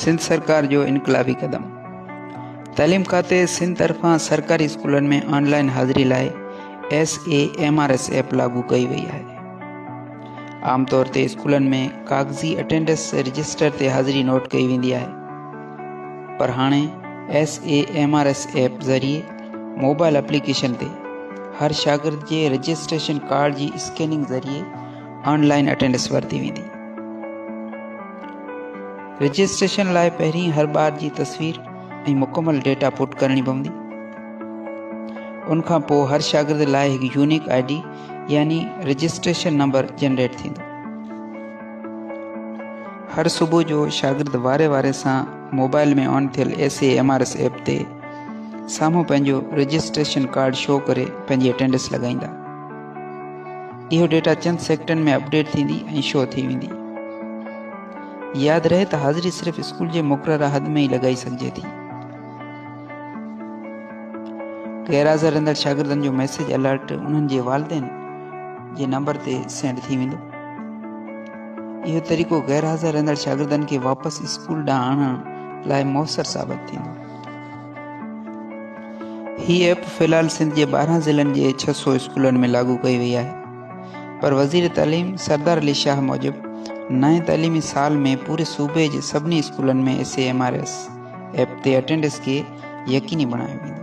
سنڌ سرڪار جو انقلابي قدم، تعليم کاتي سنڌ طرفان سرڪاري اسڪولن ۾ آن لائن حاضري لاء S A M R S app لاڳو ڪئي وئي آهي. عام طور تي اسڪولن ۾ ڪاغذي اٽينڊنس رجسٽر تي حاضري نوٽ ڪئي ويندي آهي، پر هاڻي S A M R S app ذريعي موبائل اپليڪيشن تي هر شاگرد جي رجسٽريشن ڪارڊ جي اسڪيننگ ذريعي آن لائن اٽينڊنس ورتي ويندي. رجسٽريشن لاء پهرين هر ٻار جي تصوير ۽ مڪمل ڊيٽا پٽ ڪرڻي پوندي. ان کان پوء هر شاگرد لاء هڪ يونيڪ I D يعني رجسٽريشن نمبر جنريٽ ٿيندو. هر صبح جو شاگرد واري واري سان موبائل ۾ آن ٿيل S A M R S app تي سامهون پنهنجو رجسٽريشن ڪارڊ شو ڪري پنهنجي اٽينڊنس لڳائيندا. اهو ڊيٽا چند سيڪنڊن ۾ اپڊيٽ ٿيندي ۽ شو ٿي ويندي. ياد رهي ته حاضري صرف اسڪول جي مقرره حد ۾ ئي لڳائي سگهجي ٿي. غير حاضر رهندڙ شاگردن جو ميسيج الرٽ انهن جي والدين جي نمبر تي سينڊ ٿي ويندو. اهو طريقو غير حاضر رهندڙ شاگردن کي واپس اسڪول ڏانهن آڻڻ لاء موثر ثابت ٿيندو. هي ايپ في الحال سنڌ جي 12 ضلعن جي 600 اسڪولن ۾ لاڳو ڪئي وئي آهي، پر وزير تعليم سردار علي شاهه موجب نئين تعليمي سال ۾ پوري صوبي جي سڀني اسڪولن ۾ S A M R S app تي اٽينڊنس کي يقيني بڻايو ويندو.